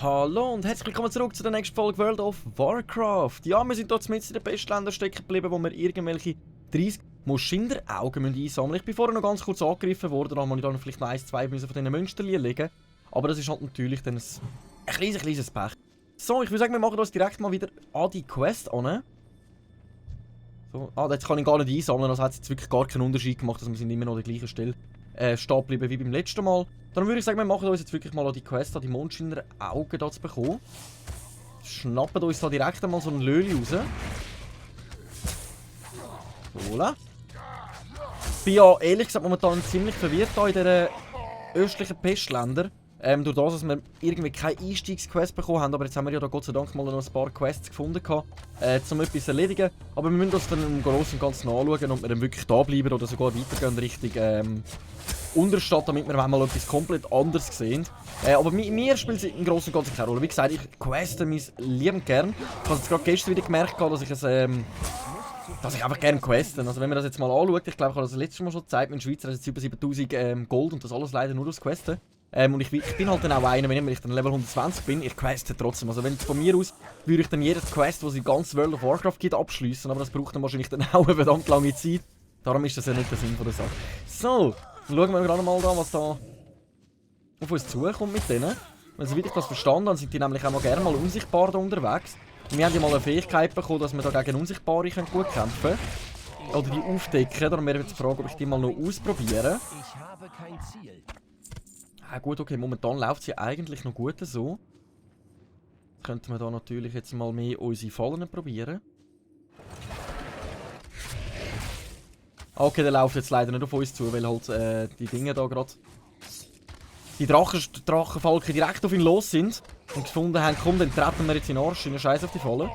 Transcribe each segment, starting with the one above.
Hallo und herzlich willkommen zurück zu der nächsten Folge World of Warcraft. Ja, wir sind hier mitten in den Bestländern stecken geblieben, wo wir irgendwelche 30 Moschinderaugen einsammeln müssen. Ich bin vorher noch ganz kurz angegriffen worden, da muss ich dann vielleicht noch 1, 2 von diesen Münsterchen legen. Aber das ist halt natürlich dann ein kleines Pech. So, ich würde sagen, wir machen uns direkt mal wieder an die Quest an. So, jetzt kann ich gar nicht einsammeln, also hat es jetzt wirklich gar keinen Unterschied gemacht, dass wir sind immer noch an der gleichen Stelle stehen geblieben wie beim letzten Mal. Dann würde ich sagen, wir machen uns jetzt wirklich mal an die Quest, an die Mondschinderaugen da zu bekommen. Schnappen uns da direkt einmal so ein Löli raus. Voilà. Ich bin ja ehrlich gesagt momentan ziemlich verwirrt hier in diesen östlichen Pestländern. Durch das, dass wir irgendwie keine Einstiegsquest bekommen haben, aber jetzt haben wir ja da Gott sei Dank mal noch ein paar Quests gefunden, um etwas zu erledigen. Aber wir müssen uns dann im Großen und Ganzen anschauen, ob wir dann wirklich da bleiben oder sogar weitergehen Richtung Unterstadt, damit wir mal etwas komplett anderes sehen. Aber mir spielt es im Großen und Ganzen keine Rolle. Wie gesagt, ich queste mein liebend gern. Ich habe es gerade gestern wieder gemerkt, dass ich einfach gerne questen. Also wenn man das jetzt mal anschaut, ich glaube, ich habe das letztes Mal schon gezeigt, mein Schweizer hat jetzt über 7000 Gold und das alles leider nur aus Questen. Und ich bin halt dann auch einer, wenn ich dann Level 120 bin, ich queste trotzdem. Also wenn von mir aus würde ich dann jedes Quest, das es in ganz World of Warcraft gibt, abschließen, aber das braucht dann wahrscheinlich dann auch eine verdammt lange Zeit. Darum ist das ja nicht der Sinn von der Sache. So, dann schauen wir gerade mal da, was da auf uns zukommt mit denen. Also, soweit ich das verstanden habe, sind die nämlich auch mal gerne mal unsichtbar da unterwegs. Und wir haben ja mal eine Fähigkeit bekommen, dass wir da gegen Unsichtbare gut kämpfen können. Oder die aufdecken. Darum wäre jetzt die Frage, ob ich die mal noch ausprobiere. Ich habe kein Ziel. Ah, gut, okay, momentan läuft sie eigentlich noch gut so. Könnten wir da natürlich jetzt mal mehr unsere Fallen probieren. Okay, der läuft jetzt leider nicht auf uns zu, weil halt die Dinge da gerade. Die Drachenfalken direkt auf ihn los sind. Und gefunden haben, komm, dann treten wir jetzt in den Arsch, in den Scheiß auf die Fallen.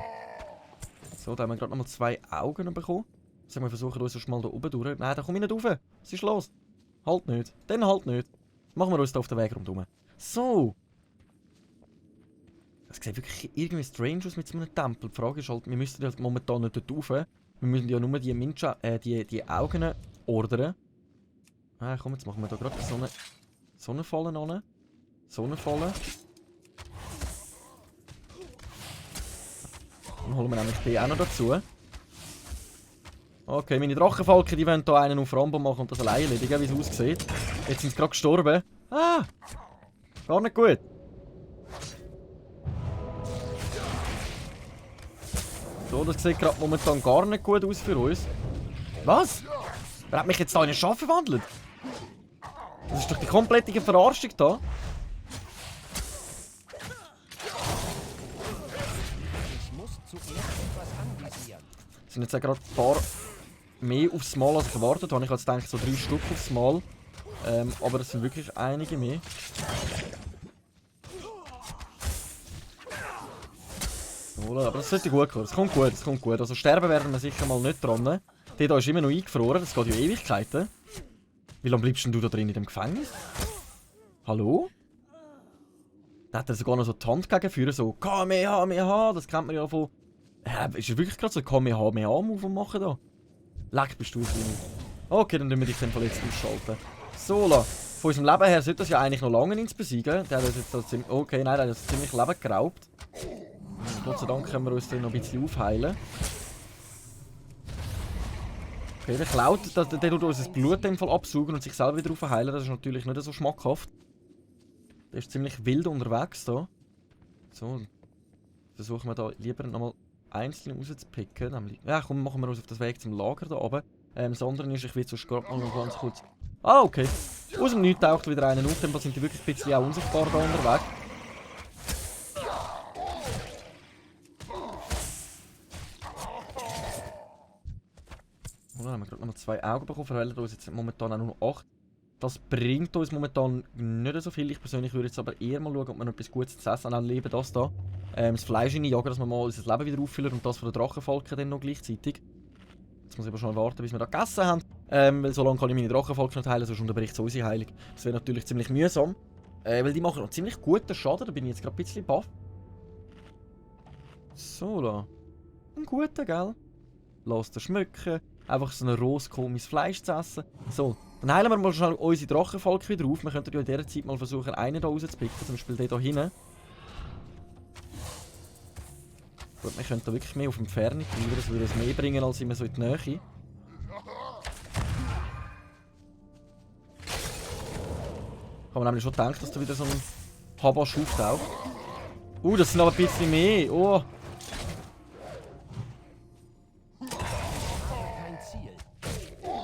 So, da haben wir gerade nochmal 2 Augen bekommen. Jetzt wir versuchen uns mal da oben durch. Nein, da komme ich nicht rauf. Was ist los? Halt nicht. Dann halt nicht. Machen wir uns da auf den Weg rundherum. So. Das sieht wirklich irgendwie strange aus mit so einem Tempel. Die Frage ist halt, wir müssen halt momentan nicht dort rauf. Wir müssen ja nur die Augen ordern. Ah, komm, jetzt machen wir da gerade so eine Falle an. So eine Falle. Dann holen wir nämlich die auch noch dazu. Okay, meine Drachenfalken, die wollen hier einen auf Rambo machen und das alleine erledigen, wie es aussieht. Jetzt sind sie gerade gestorben. Ah! Gar nicht gut. So, das sieht gerade momentan gar nicht gut aus für uns. Was? Wer hat mich jetzt da in ein Schaf verwandelt? Das ist doch die komplette Verarschung da. Ich muss zuerst etwas anvisieren. Es sind jetzt auch gerade ein paar mehr aufs Mal, als ich erwartet habe. Ich hatte gedacht, so 3 Stück aufs Mal. Aber es sind wirklich einige mehr. Aber das sollte gut kommen. Es kommt gut, es kommt gut. Also sterben werden wir sicher mal nicht dran. Der hier ist immer noch eingefroren, das geht ja Ewigkeiten. Wie lange bleibst denn du da drin in dem Gefängnis? Hallo? Da hat er sogar noch so die Hand gegenführen, so Kamehameha, das kennt man ja von... ist er wirklich gerade so Kamehameha-Move machen da? Leck, bist du drin. Okay, dann müssen wir dich dann jetzt ausschalten. So, von unserem Leben her sollte das ja eigentlich noch lange ins besiegen. Der hat uns jetzt ziemlich... Okay, nein, der hat uns ziemlich Leben geraubt. Gott sei Dank können wir uns dann noch ein bisschen aufheilen. Okay, der klaut, der tut uns das Blut in dem Fall absaugen und sich selber wieder aufheilen. Das ist natürlich nicht so schmackhaft. Der ist ziemlich wild unterwegs da. So, versuchen wir da lieber nochmal einzeln rauszupicken. Ja, komm, machen wir uns auf den Weg zum Lager da oben. Das andere ist, ich will sonst gerade noch ganz kurz... Ah, okay. Aus dem Nichts taucht wieder einer auf, dann sind die wirklich ein bisschen auch unsichtbar da unterwegs. Dann haben wir gerade noch 2 Augen bekommen, verwählen uns jetzt momentan auch nur noch 8. Das bringt uns momentan nicht so viel. Ich persönlich würde jetzt aber eher mal schauen, ob wir noch etwas Gutes zu essen haben, leben das da. Das Fleisch reinjagen, dass wir mal unser Leben wieder auffüllen und das von den Drachenfalken dann noch gleichzeitig. Jetzt muss ich aber schon warten, bis wir da gegessen haben. Weil so lange kann ich meine Drachenfalken nicht heilen, sonst unterbricht es unsere Heilung. Das wäre natürlich ziemlich mühsam. Weil die machen noch ziemlich guten Schaden, da bin ich jetzt gerade ein bisschen baff. So, da. Ein guter, gell? Lass den schmücken. Einfach so ein rohes, komisches Fleisch zu essen. So, dann heilen wir mal schnell unsere Drachenfalken wieder auf. Wir könnten ja in dieser Zeit mal versuchen, einen hier rauszupicken. Zum Beispiel den hier hinten. Gut, wir können da wirklich mehr auf Entfernung treiben, das würde es mehr bringen als immer so in die Nähe. Kann man nämlich schon denken, dass da wieder so ein Habasch auftaucht. Das sind aber ein bisschen mehr. Oh. Kein Ziel.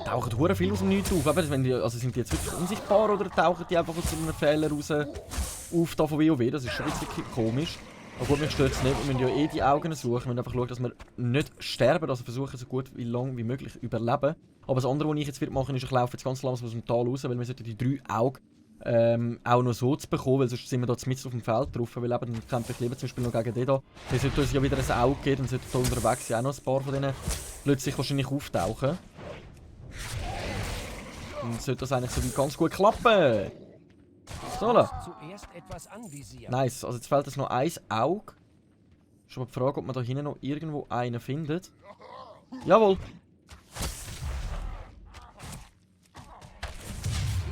Tauchen hure viel aus dem Nichts auf. Aber wenn die, also sind die jetzt wirklich unsichtbar oder tauchen die einfach aus einem Fehler raus auf da von WoW? Das ist schon ein bisschen komisch. Aber gut, mich stört es nicht. Wir müssen ja die Augen suchen. Wir müssen einfach schauen, dass wir nicht sterben. Also versuchen, so gut wie lang wie möglich überleben. Aber das andere, was ich jetzt machen ist, ich laufe jetzt ganz langsam aus dem Tal raus, weil wir sollten die 3 Augen auch noch so zu bekommen, weil sonst sind wir da mitten auf dem Feld drauf, weil eben dann kämpfe ich lieber zum Beispiel noch gegen den da. Dann sollte uns ja wieder ein Auge geben, dann sollten da unterwegs ja auch noch ein paar von denen plötzlich wahrscheinlich auftauchen. Dann sollte das eigentlich so wie ganz gut klappen. So, Zuerst etwas anvisieren. nice, also jetzt fehlt uns noch ein Auge. Ist aber die Frage, ob man da hinten noch irgendwo einen findet. Jawohl!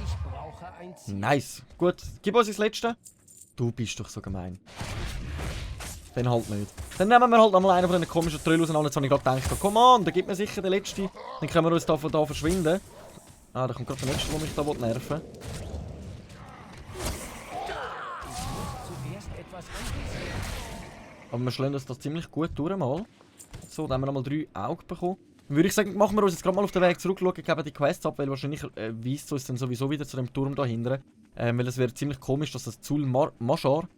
Ich brauche ein Ziel. Nice. Gut, gib uns das letzte. Du bist doch so gemein. Dann halt nicht. Dann nehmen wir halt nochmal einen von diesen komischen Trüllen auseinander. Jetzt habe ich gerade gedacht, komm on, da gibt mir sicher den letzten. Dann können wir uns da von da verschwinden. Da kommt gerade der nächste, der mich da nerven will. Zuerst etwas anvisieren. Aber wir schlagen uns das ziemlich gut durch mal. So, dann haben wir nochmal 3 Augen bekommen. Dann würde ich sagen, machen wir uns jetzt gerade mal auf den Weg zurück, schauen, geben die Quests ab, weil wahrscheinlich weist es uns dann sowieso wieder zu dem Turm da hinten. Weil es wäre ziemlich komisch, dass das Zul Mashar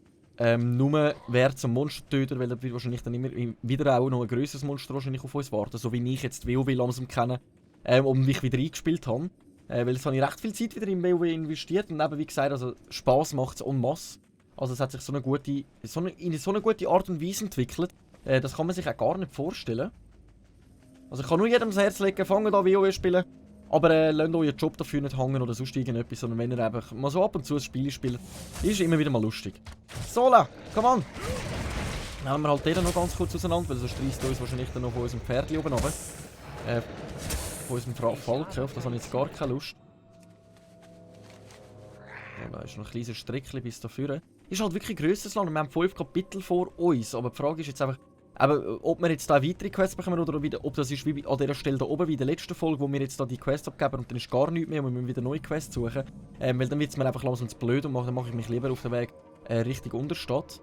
nur wäre zum Monstertöter, weil da wird wahrscheinlich dann immer wieder auch noch ein grösseres Monster wahrscheinlich auf uns warten, so wie ich jetzt WoW langsam kenne und mich wieder eingespielt habe. Weil jetzt habe ich recht viel Zeit wieder in WoW investiert und eben wie gesagt, also Spass macht es en masse. Also es hat sich in so eine gute Art und Weise entwickelt, das kann man sich auch gar nicht vorstellen. Also ich kann nur jedem das Herz legen, fangen da WoW spielen, aber lasst euren Job dafür nicht hängen oder sonst irgendetwas, sondern wenn ihr einfach mal so ab und zu ein Spiel spielt, ist immer wieder mal lustig. Sola, come on! Dann nehmen wir halt den noch ganz kurz auseinander, weil sonst reißt uns wahrscheinlich dann noch von unserem Pferdchen oben runter. Von unserem Falken, auf das habe ich jetzt gar keine Lust. Ja, da ist noch ein kleines Strickchen bis da vorne. Ist halt wirklich ein grösseres Land und wir haben 5 Kapitel vor uns, aber die Frage ist jetzt einfach, ob wir jetzt da weitere Quests bekommen oder ob das ist wie an dieser Stelle da oben wie in der letzten Folge, wo wir jetzt da die Quests abgeben und dann ist gar nichts mehr und wir müssen wieder neue Quests suchen. Weil dann wird es mir einfach langsam zu blöd und dann mache ich mich lieber auf den Weg Richtung Unterstadt.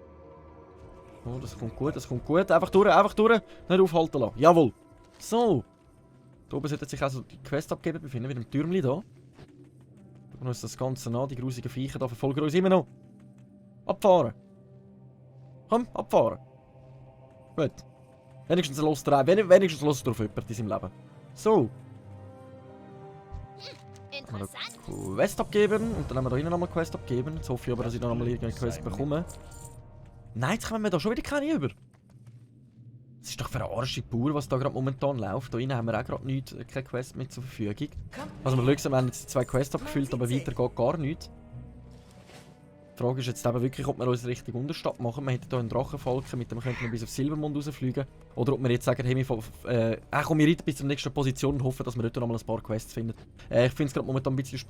Oh, das kommt gut, das kommt gut. Einfach durch, nicht aufhalten lassen. Jawohl. So. Da oben sollte sich also die Quest abgeben befinden, mit dem Türmchen da. Schauen wir uns das Ganze an, die grusigen Viecher da verfolgen uns immer noch. Abfahren. Komm, abfahren. Gut. Wenigstens los drauf jemand in seinem Leben. So. Interessant. Quest abgeben und dann haben wir da hinten nochmal Quest abgeben. Jetzt hoffe ich aber, dass ich da nochmal irgendeine Quest bekomme. Nein, jetzt kommen wir da schon wieder keine über. Es ist doch verarscht pur, was da gerade momentan läuft. Da hinten haben wir auch gerade nichts, keine Quest mehr zur Verfügung. Also wir haben jetzt 2 Quests abgefüllt, aber weiter geht gar nichts. Die Frage ist jetzt eben wirklich, ob wir uns richtig Unterstadt machen. Wir hätten hier einen Drachenfalken, mit dem könnten wir bis auf Silbermond rausfliegen. Oder ob wir jetzt sagen, hey, wir reiten bis zur nächsten Position und hoffen, dass wir dort noch mal ein paar Quests finden. Ich finde es gerade momentan ein bisschen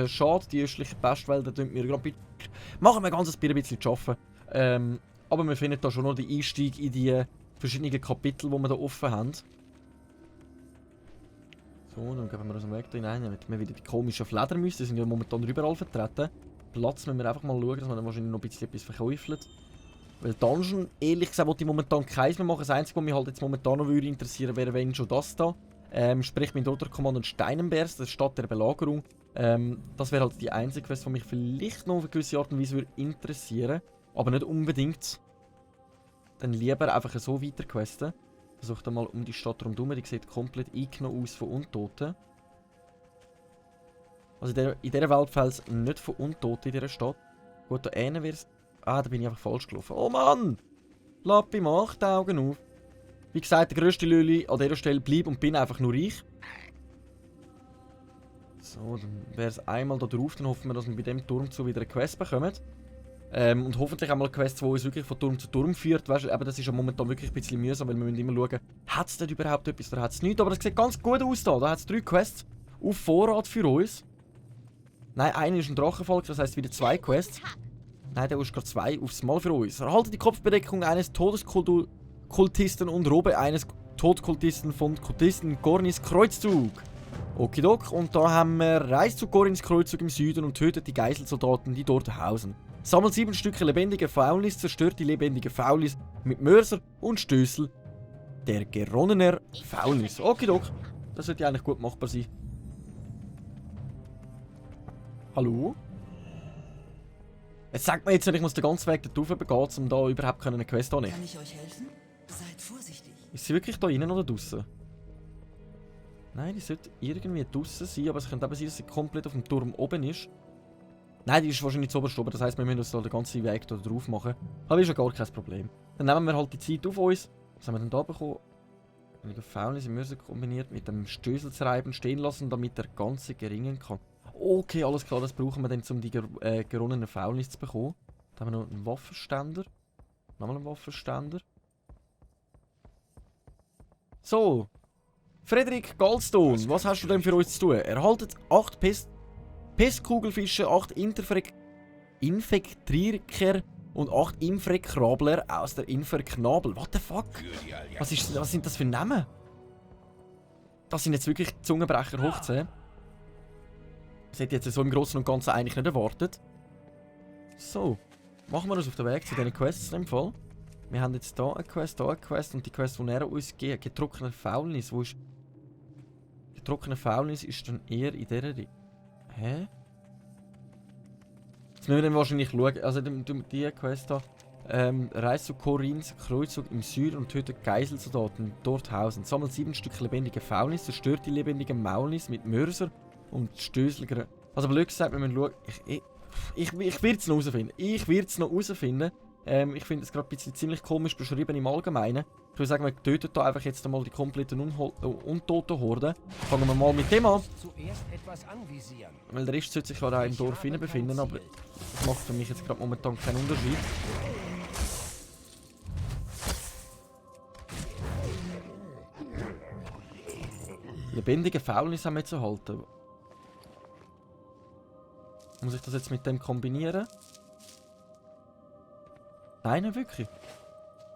schade. Die östlichen Pestwälder tun mir gerade machen wir ganz ein bisschen zu arbeiten. Aber wir finden da schon noch den Einstieg in die verschiedenen Kapitel, die wir da offen haben. So, dann gehen wir aus dem Weg da hinein. Damit wir wieder die komischen Fledermäuse, die sind ja momentan überall vertreten. Platz müssen wir einfach mal schauen, dass man dann wahrscheinlich noch ein bisschen etwas verkäufelt. Weil Dungeon, ehrlich gesagt, wollte ich momentan keins mehr machen. Das Einzige, was mich halt jetzt momentan noch würde interessieren, wäre wenn schon das da. Sprich mein Roter Kommandant Steinenbergs, das Stadt der Belagerung. Das wäre halt die einzige Quest, die mich vielleicht noch auf eine gewisse Art und Weise würde interessieren. Aber nicht unbedingt. Dann lieber einfach so weiter questen. Versucht mal um die Stadt herum. Die sieht komplett eingenommen aus von Untoten. Also in dieser Welt fällt es nicht von Untoten in dieser Stadt. Gut, da hinten wäre es... da bin ich einfach falsch gelaufen. Oh Mann! Lappi, mach die Augen auf. Wie gesagt, der grösste Lüli an dieser Stelle bleib und bin einfach nur ich. So, dann wäre es einmal da drauf. Dann hoffen wir, dass wir bei dem Turm zu wieder eine Quest bekommen. Und hoffentlich auch mal eine Quest, die uns wirklich von Turm zu Turm führt. Weißt, aber das ist ja momentan wirklich ein bisschen mühsam, weil wir müssen immer schauen, hat es denn überhaupt etwas oder hat es nichts. Aber das sieht ganz gut aus da. Da hat es 3 Quests auf Vorrat für uns. Nein, eine ist ein Drachenfalken, das heisst wieder 2 Quests. Nein, der ist gerade 2 aufs Mal für uns. Erhalte die Kopfbedeckung eines Kultisten und Robe eines Todkultisten von Kultisten Gornis Kreuzzug. Okidok, und da haben wir reist zu Gorins Kreuzzug im Süden und tötet die Geiselsoldaten, die dort hausen. Sammelt 7 Stücke lebendige Faulis, zerstört die lebendige Faulis mit Mörser und Stößel der geronnener Faulis. Okidok, das sollte eigentlich gut machbar sein. Hallo? Jetzt sagt mir jetzt nicht, ich muss den ganzen Weg dort raufgehen, um da überhaupt eine Quest annehmen. Kann ich euch helfen? Seid vorsichtig. Ist sie wirklich da innen oder draußen? Nein, die sollte irgendwie draußen sein, aber es könnte eben sein, dass sie komplett auf dem Turm oben ist. Nein, die ist wahrscheinlich zu oberst oben, das heisst, wir müssen uns da den ganzen Weg da drauf machen. Aber ist ja gar kein Problem. Dann nehmen wir halt die Zeit auf uns. Was haben wir denn da bekommen? Einige Faulis im Mörser kombiniert mit dem Stößelzreiben stehen lassen, damit der ganze geringen kann. Okay, alles klar, das brauchen wir dann, um die geronnenen Faulis zu bekommen. Dann haben wir noch einen Waffenständer. Nochmal einen Waffenständer. So. Frederik Goldstone, was hast du denn für uns zu tun? Erhaltet 8 Pestkugelfische, 8 Infektrierker und 8 Infrekrabler aus der Inferknabel. What the fuck? Was sind das für Namen? Das sind jetzt wirklich Zungenbrecher hoch 10. Das hätte ich jetzt so im Großen und Ganzen eigentlich nicht erwartet. So. Machen wir uns auf den Weg zu diesen Quests in dem Fall. Wir haben jetzt hier eine Quest und die Quest, die er uns gibt, getrockneter Faulnis. Wo ist... Getrockneter Faulnis ist dann eher in dieser... Hä? Jetzt müssen wir dann wahrscheinlich schauen. Also die Quest hier. Reist zu Gorins Kreuzzug im Süden und tötet Geiselsoldaten dort hausen. Sammelt 7 Stück lebendige Faulnis, zerstört die lebendigen Maulis mit Mörser und Stößel. Also blöd gesagt, wir müssen schauen. Ich werde es noch herausfinden. Ich finde es gerade ein bisschen ziemlich komisch beschrieben im Allgemeinen. Ich würde sagen, wir töten da einfach jetzt einmal die kompletten untoten Horden. Fangen wir mal mit dem an. Zuerst etwas anvisieren. Weil der Rest sollte sich ja da im Dorf befinden, aber das macht für mich jetzt gerade momentan keinen Unterschied. Lebendige Faulnis haben wir jetzt erhalten. Muss ich das jetzt mit dem kombinieren? Nein, nicht wirklich.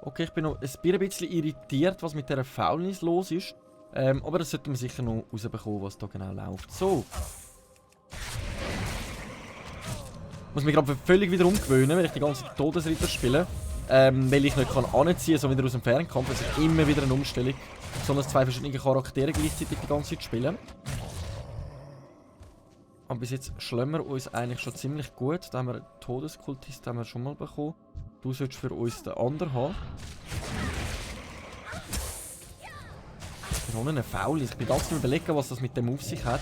Okay, ich bin noch ein bisschen irritiert, was mit dieser Faulnis los ist. Aber das sollte man sicher noch rausbekommen, was da genau läuft. So. Ich muss mich gerade völlig wieder umgewöhnen, wenn ich die ganze Todesritter spiele. Weil ich nicht anziehen kann, so wieder aus dem Fernkampf. Das ist immer wieder eine Umstellung. Besonders 2 verschiedene Charaktere gleichzeitig die ganze Zeit spielen. Aber bis jetzt schlagen wir uns eigentlich schon ziemlich gut. Da haben wir einen Todeskultist haben wir schon mal bekommen. Du solltest für uns den anderen haben. Noch eine Faul. Ich bin ganz am überlegen, was das mit dem auf sich hat.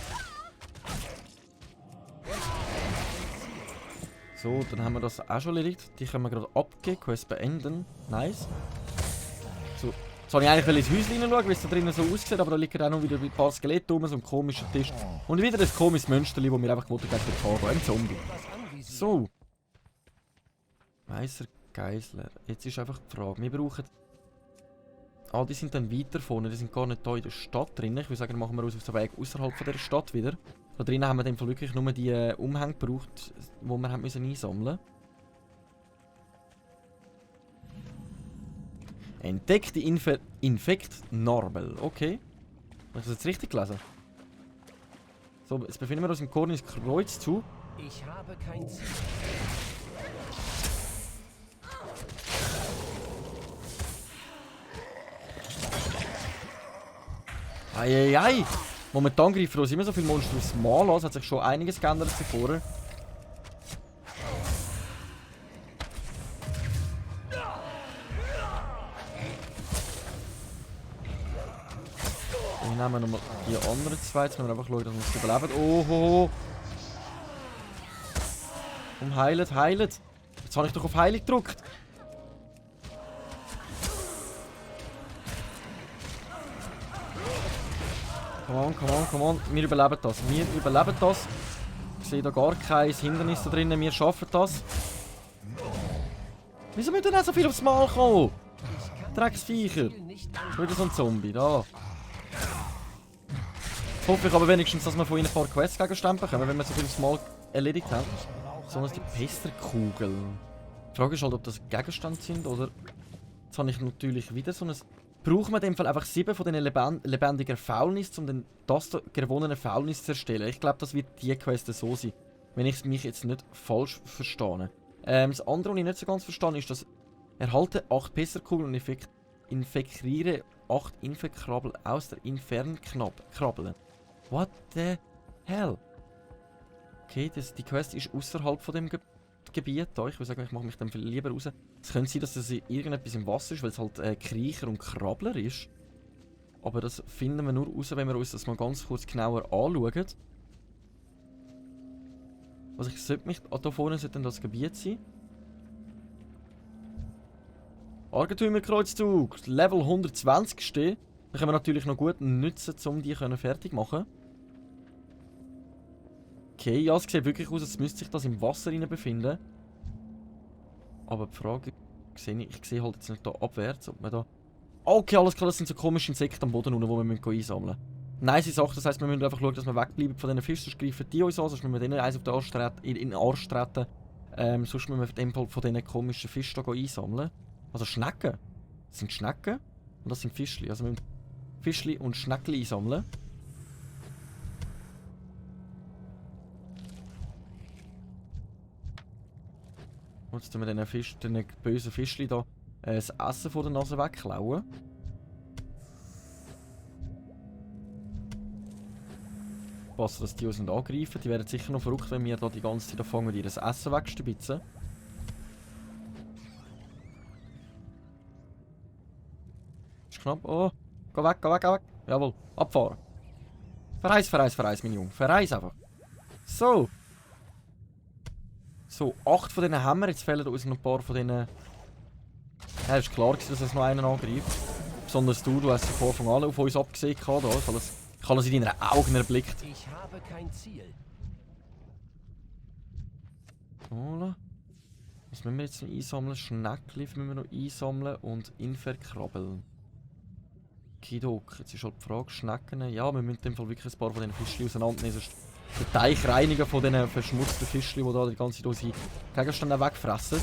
So, dann haben wir das auch schon erledigt. Die können wir gerade abgeben. Quest beenden. Nice. So. Jetzt wollte ich eigentlich ins Häuschen schauen, wie es da drinnen so aussieht, aber da liegen auch noch wieder ein paar Skelette rum, so ein komischer Tisch. Und wieder ein komisches Mönsterli, das wir einfach gegen den Tag ein Zombie. So. Weißer Geisler. Jetzt ist einfach die Frage. Wir brauchen... Ah, die sind dann weiter vorne. Die sind gar nicht hier in der Stadt drin. Ich würde sagen, machen wir uns auf den Weg außerhalb von der Stadt wieder. Da drinnen haben wir dann wirklich nur die Umhänge gebraucht, die wir haben müssen einsammeln. Entdeckt die Infektnarbel. Okay. Habe ich das jetzt richtig gelesen? So, jetzt befinden wir uns im Gornis Kreuzzug. Ich habe kein Ziel. Eieiei! Momentan greifen uns immer so viele Monster aufs Mal an. Es hat sich schon einiges geändert zuvor. Dann nehmen wir nochmal die anderen zwei. Jetzt müssen wir einfach schauen, dass wir es überleben. Oho! Und heilet, heilet! Jetzt habe ich doch auf Heilig gedrückt! Come on, come on, come on. Wir überleben das. Wir überleben das. Ich sehe da gar kein Hindernis da drinnen. Wir schaffen das. Wieso müssen denn auch so viel aufs Mal kommen? Drecksviecher. Wieder so ein Zombie. Da. Jetzt hoffe ich aber wenigstens, dass wir von ihnen ein paar Questgegenstände bekommen, wenn wir so viel aufs Mal erledigt haben. Besonders die Pesterkugel. Die Frage ist halt, ob das Gegenstände sind oder Jetzt habe ich natürlich wieder so ein... Braucht man in dem Fall einfach 7 von diesen lebendigen Faulnis, um dann das gewonnene Faulnis zu erstellen? Ich glaube, das wird die Quest so sein. Wenn ich mich jetzt nicht falsch verstehe. Das andere, was ich nicht so ganz verstehe, ist, dass erhalte 8 Pisserkugeln und infektiere 8 Infekrabbel aus der Infernkrabbel. What the hell? Okay, die Quest ist außerhalb von dem Gebiet da. Ich würde sagen, ich mache mich dann viel lieber raus. Es könnte sein, dass das irgendetwas im Wasser ist, weil es halt Kriecher und Krabbler ist. Aber das finden wir nur raus, wenn wir uns das mal ganz kurz genauer anschauen. Also ich sollte mich... da vorne sollte dann das Gebiet sein. Argentümerkreuzzug, Level 120 stehen. Da können wir natürlich noch gut nutzen, um die fertig zu machen. Okay, ja, es sieht wirklich aus, als müsste sich das im Wasser befinden. Aber die Frage, ich sehe halt jetzt nicht da abwärts, ob man da... Okay, alles klar, das sind so komische Insekten am Boden unten, die wir einsammeln müssen. Nice Sache, das heisst, wir müssen einfach schauen, dass wir wegbleiben von diesen Fischen, sonst greifen die uns an, sonst müssen wir denen eins auf in den Arsch treten. Sonst müssen wir in dem Fall von diesen komischen Fischen hier einsammeln. Also Schnecken. Das sind Schnecken und das sind Fischli. Also wir müssen Fischli und Schneckli einsammeln. Und jetzt tun wir den bösen Fischli da das Essen von der Nase wegklauen. Passen, dass die uns nicht angreifen. Die werden sicher noch verrückt, wenn wir da die ganze Zeit anfangen, ihr Essen wegzuspitzen. Ist knapp. Oh, geh weg, geh weg, geh weg. Jawohl, abfahren. Verreis, mein Junge. Verreis einfach. So. So, 8 von denen haben wir. Jetzt fehlen uns noch ein paar von denen. Ja, ist klar, dass es noch einen angreift. Besonders du hast von Anfang an auf uns abgesehen. Ich habe das in deinen Augen erblickt. Ich habe kein Ziel. Voilà. Was müssen wir jetzt noch einsammeln? Schneckli müssen wir noch einsammeln und Inferkrabbeln. Kidok, jetzt ist halt die Frage, Schnecken. Ja, wir müssen in dem Fall wirklich ein paar von diesen Fischchen auseinandernehmen. Sonst den Teich reinigen von diesen verschmutzten Fischchen, die da die ganze Zeit unsere Gegenstände wegfressen.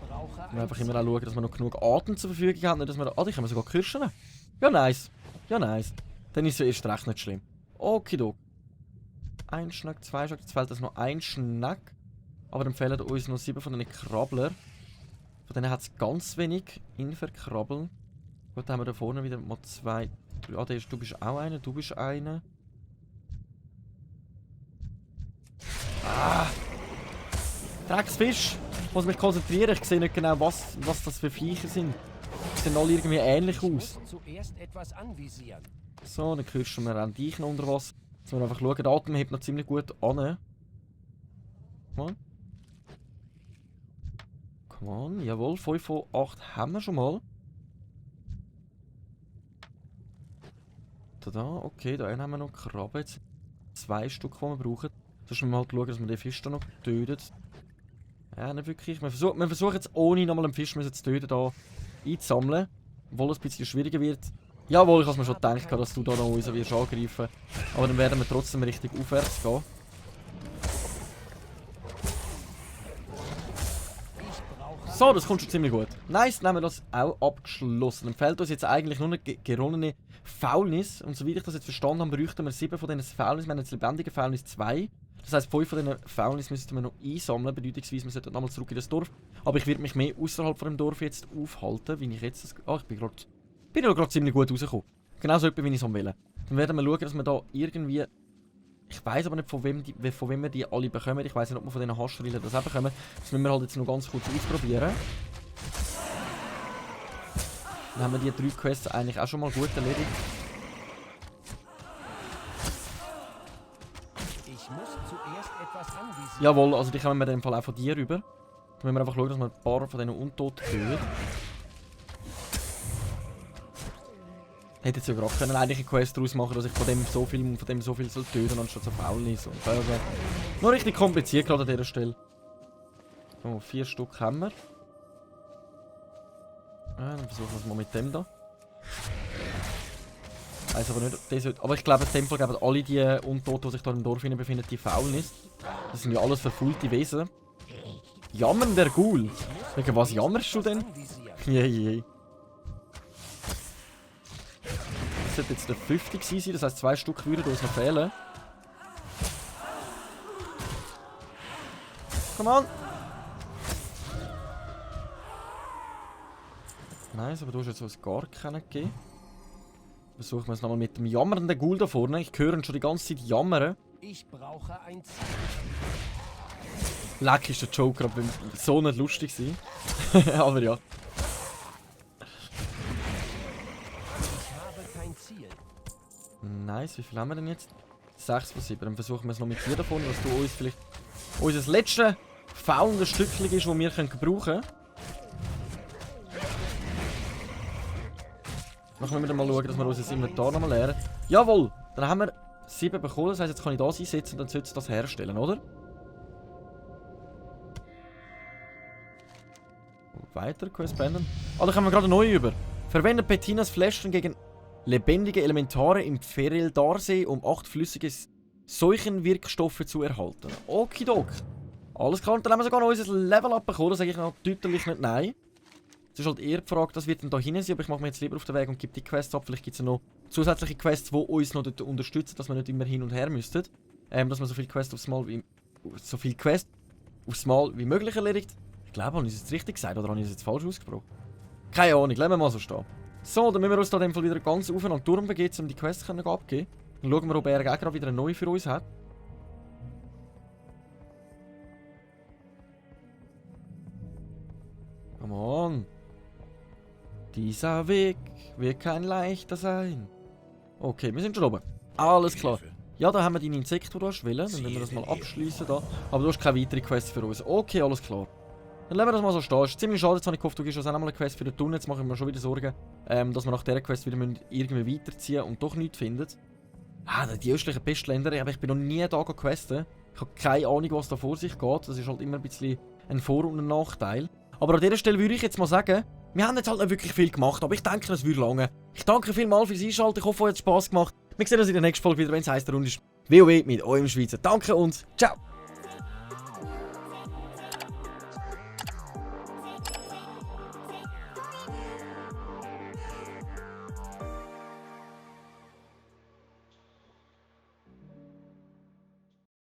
Wir müssen einfach immer auch schauen, dass wir noch genug Atem zur Verfügung haben. Nicht, dass wir... Ah, die können wir sogar kirschen. Ja, nice. Ja, nice. Dann ist es ja erst recht nicht schlimm. Okidok. Ein Schneck, 2 Schneck. Jetzt fehlt uns noch ein Schneck. Aber dann fehlen uns noch 7 von diesen Krabbler. Von denen hat es ganz wenig Inferkrabbeln. Gut, dann haben wir da vorne wieder mal 2. Ah, du bist auch einer, du bist einer. Ah! Drecksfisch! Ich muss mich konzentrieren, ich sehe nicht genau, was das für Viecher sind. Die sehen alle irgendwie ähnlich aus. Zuerst etwas anvisieren. So, dann kirschen wir auch dich noch unter Wasser. Jetzt müssen wir einfach schauen, der Atem hebt noch ziemlich gut an. Come on. Come on, jawohl, 5 von 8 haben wir schon mal. Da, okay, da haben wir noch Krabben. Jetzt 2 Stück, die wir brauchen. Sonst müssen wir halt schauen, dass wir den Fisch da noch töten. Ja, nicht wirklich. Wir versuchen jetzt ohne nochmal einen Fisch zu töten, da einzusammeln. Obwohl es ein bisschen schwieriger wird. Jawohl, ich habe mir schon gedacht, dass du da noch uns wirst angreifen. Aber dann werden wir trotzdem richtig aufwärts gehen. So, das kommt schon ziemlich gut. Nice, dann haben wir das auch abgeschlossen. Dann fehlt uns jetzt eigentlich nur eine geronnene Faulnis. Und soweit ich das jetzt verstanden habe, bräuchten wir 7 von diesen Faulnis. Wir haben jetzt lebendige Faulnis 2. Das heisst, 5 von diesen Faulnis müssten wir noch einsammeln. Bedeutungsweise, wir sollten nochmal zurück in das Dorf. Aber ich werde mich mehr außerhalb von dem Dorf jetzt aufhalten, wie ich jetzt das... Ah, ich bin gerade ziemlich gut rausgekommen. Genauso etwa, wie ich es will. Dann werden wir schauen, dass wir da irgendwie... Ich weiss aber nicht, von wem wir die alle bekommen. Ich weiss nicht, ob wir von diesen Haschrillen das auch bekommen. Das müssen wir halt jetzt noch ganz kurz ausprobieren. Dann haben wir die 3 Quests eigentlich auch schon mal gut erledigt. Ich muss zuerst etwas anvisieren. Jawohl, also die kommen wir in dem Fall auch von dir rüber. Dann müssen wir einfach schauen, dass wir ein paar von diesen Untoten töten. Hätte jetzt ja gerade können eigentlich eine Quest daraus machen, dass ich von dem so viel soll töten, anstatt so faul ist. Und also, noch richtig kompliziert gerade an dieser Stelle. So, 4 Stück haben wir. Ja, dann versuchen wir es mal mit dem da. Also aber nicht, aber ich glaube, in dem Fall geben alle die Untoten, die sich da im Dorf befinden, die Faulnis. Das sind ja alles verfaulte Wesen. Jammernder Ghoul. Wegen was jammerst du denn? Jeje. Das sollte jetzt der 50 sein, das heisst 2 Stück würden uns noch fehlen. Come on! Nice, aber du hast jetzt was gar keinen gegeben. Versuchen wir es nochmal mit dem jammernden Ghoul da vorne. Ich höre ihn schon die ganze Zeit jammern. Ich brauche ein Ziel. Leck ist der Joker, aber so nicht lustig sein. Aber ja. Ich habe kein Ziel. Nice, wie viel haben wir denn jetzt? 6 von 7. Dann versuchen wir es noch mit dir davon, dass du uns vielleicht unser letztes faulendes Stückchen ist, das wir gebrauchen können. Dann müssen wir mal schauen, dass wir unser Inventar nochmal leeren. Jawohl! Dann haben wir 7 bekommen, das heisst, jetzt kann ich das einsetzen und dann sollte es das herstellen, oder? Weiter, Quest beenden. Ah, da kommen wir gerade neu über. Verwendet Bettinas Fläschchen gegen lebendige Elementare im Fereldarsee, um 8 flüssige Seuchenwirkstoffe zu erhalten. Okidok. Alles klar, und dann haben wir sogar noch unser Level-Up bekommen, da sage ich noch deutlich nicht nein. Es ist halt eher die Frage, das wird dann da hinten sein, aber ich mache mir jetzt lieber auf den Weg und gebe die Quests ab. Vielleicht gibt es ja noch zusätzliche Quests, die uns noch dort unterstützen, dass wir nicht immer hin und her müssten. Dass man so viele Quests aufs Mal wie möglich erledigt. Ich glaube, habe ich es jetzt richtig gesagt oder habe ich es jetzt falsch ausgesprochen? Keine Ahnung, lassen wir mal so stehen. So, dann müssen wir uns da in dem Fall wieder ganz auf einen Turm begeben, um die Quests abzugeben. Dann schauen wir, ob er gerade wieder eine neue für uns hat. Come on. Dieser Weg wird kein leichter sein. Okay, wir sind schon oben. Alles klar. Ja, da haben wir deine Insekten, die du hast wollen. Dann müssen wir das mal abschließen da. Aber du hast keine weitere Quest für uns. Okay, alles klar. Dann lassen wir das mal so stehen. Ist ziemlich schade, jetzt habe ich gehofft, du gibst uns auch noch mal eine Quest für den Tunnel. Jetzt mache ich mir schon wieder Sorgen, dass wir nach dieser Quest wieder irgendwie weiterziehen und doch nichts finden. Ah, die östlichen Pestländer, aber ich bin noch nie da questen. Ich habe keine Ahnung, was da vor sich geht. Das ist halt immer ein bisschen ein Vor- und ein Nachteil. Aber an dieser Stelle würde ich jetzt mal sagen, wir haben jetzt halt nicht wirklich viel gemacht, aber ich denke, es würde lange. Ich danke vielmals fürs Einschalten, ich hoffe, euch hat es Spass gemacht. Wir sehen uns in der nächsten Folge wieder, wenn es heisst, der Runde ist WoW mit eurem Schweizer. Danke und ciao!